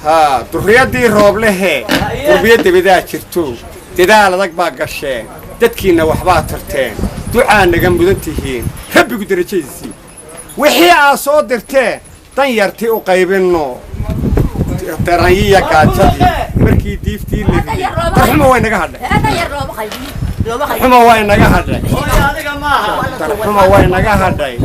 Haa, durriyaddii rooblehee qurbiyo debadaa jirto, dadaal adag baa gasheen, dadkiinna waxbaa tarteen, ducaa naga mudan tihiin, rabbigu derajadiisii wixii aad soo dirteen dan yarti u qaybinno, daranyiya gaajadii markii diiftii la riday, darxuma way naga hadhay, darxuma way naga hadhay, darxuma way naga hadhay,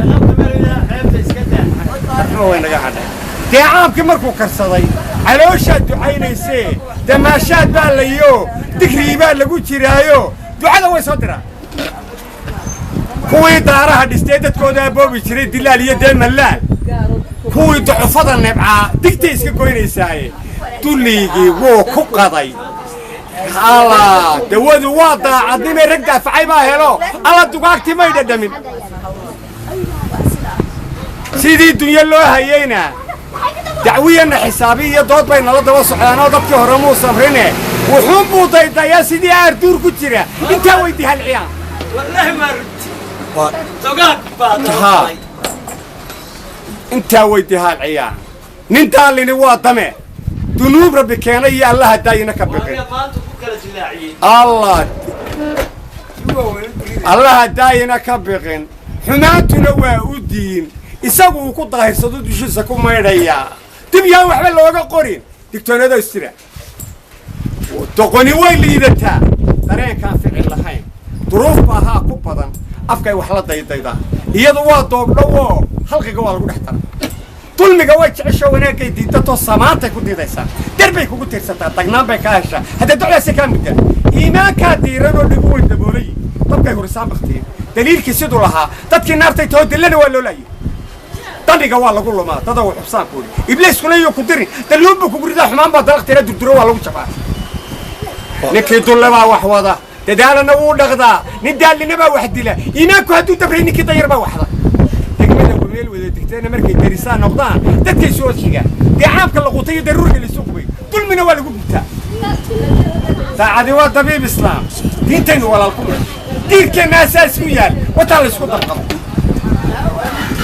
darxuma way naga hadhay. Dee caamkii markuu karsaday calooshaad ducaynaysee, damaashaad baa layo, digrii baa lagu jiraayo, ducada way soo diraan kuwii daaraha dhistee dadkooda aboobi jiray, dilaal iyo dee mallaal, kuwii ducufada nebcaa digtay iska goynaysaaye, dulligii wuu ku qaday. Allah, dawadu waa daacadnimee rag daafacay baa helo. Alla, dugaagtii may dhadhamin sidii dunyo loo hayeyna, dacwiyana xisaabi iyo dood bay nala daba socdaan oo dadkii hore muu samrine, wuxuunbuu daydayaa sidii aarduur ku jira, intaa way dihalciyaan. Haa, intaa way dihaalciyaan. Nin daalini waa dame dunuub rabbi keenay iyo allaha daayina ka biqin. Allah, allaha daayina ka biqin, xumaantuna waa u diin, isagu uu ku daahirsado, dushiisa ku maydhayaa, dib yaan waxba looga qorin. Digtoonado istira, doqoni way liidataa, dareenkaan ficil lahayn, duruuf baa haa ku badan, afkay wax la daydaydaa, iyadu waa doogdhowoo halqiga waa lagu dhex dara. Dulmiga way jecesho, wanaagay diidatoo samaantay ku diidaysaa, darbay kugu tiirsataa, dagnaan bay kaa heshaa, haddee docdaasay kaa muddaa. Iimaankaa diiran oo dhigu way daboolayi, dabkay hurisaan baktiyen, daliilkii siduu lahaa dadkii naartay taho, dillana waa loo laayay, dandhiga waa lagu lumaa, dada wa xubsaan ku idhi, ibliiskuna iyo ku dirin, dalluun buu kugu ridaa, xumaan baa dalaqteena, durduro waa lagu jabaa. Ninkii dulle baa wax wada, dadaalana wuu dhaqdaa, nin daalina baa wax dila, iimaanku hadduu dabray, ninkii danyar baa waxda. Degmada meel wada degteena markay derisaan noqdaan, dadkay soo xigaan, dee caamka la qutay iyo daruuriga laysu qubay, dulmina waa lagu gubtaa. Daacadi waa dabiib islaam, diintaynu walaal ku nahay, diirkeenna asaas u yaal, wataa laysku dabqabo.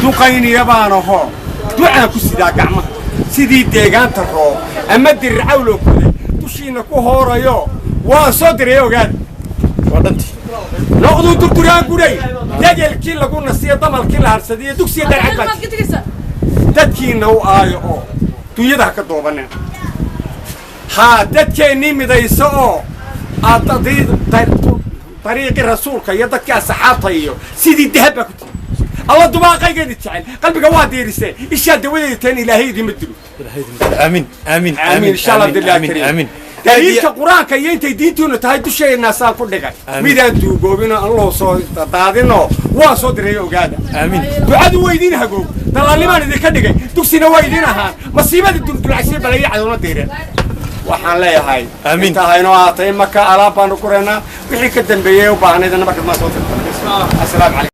Duqayniya baan ahoo ducaan ku sidaa gacmaha sidii deegaanta roob ama dirir cawloo kuday dushiinna ku hoorayo, waan soo diray ogaada. Waa dhantii. Noqduu durduraan guray, degelkii lagu nasiyo, damalkii la harsadiyo, dugsiya darcad baa dadkiinna u aayo oo dunyada ha ka doobaneen. Haa, dadkeennii midayso oo aad dariiqii rasuulka iyo dadkii asxaabta iyo sidii dahab baa ku tiri. Alla, dubaaqaygeedi jecel, qalbiga waa diirisee, ishaa dawadeeda teen, ilaahay idima dilo. Aamin, aamin. Aamin, insha Allah, billahi aamin. Kariim. Aamin. Daliilka qur-aanka iyo intay diintiinu tahay dusheenaasaan ku dhigay. Aamin. Midaan duugoobino aan loo soo daadino, waan soo diray ogaada. Aamin. Ducadu waa idiin hagoog, dalaalnimaan idinka dhigay, dugsina waa idiin ahaan, masiibada duldulacsiya balaya cadowna diireen, waxaan leeyahay. Aamin. Inta haynoo ahaatay maka alaab baanu guraynaa, wixii ka dambeeyey u baahnaydana marka maa soo dirta. Assalaamu calaykum.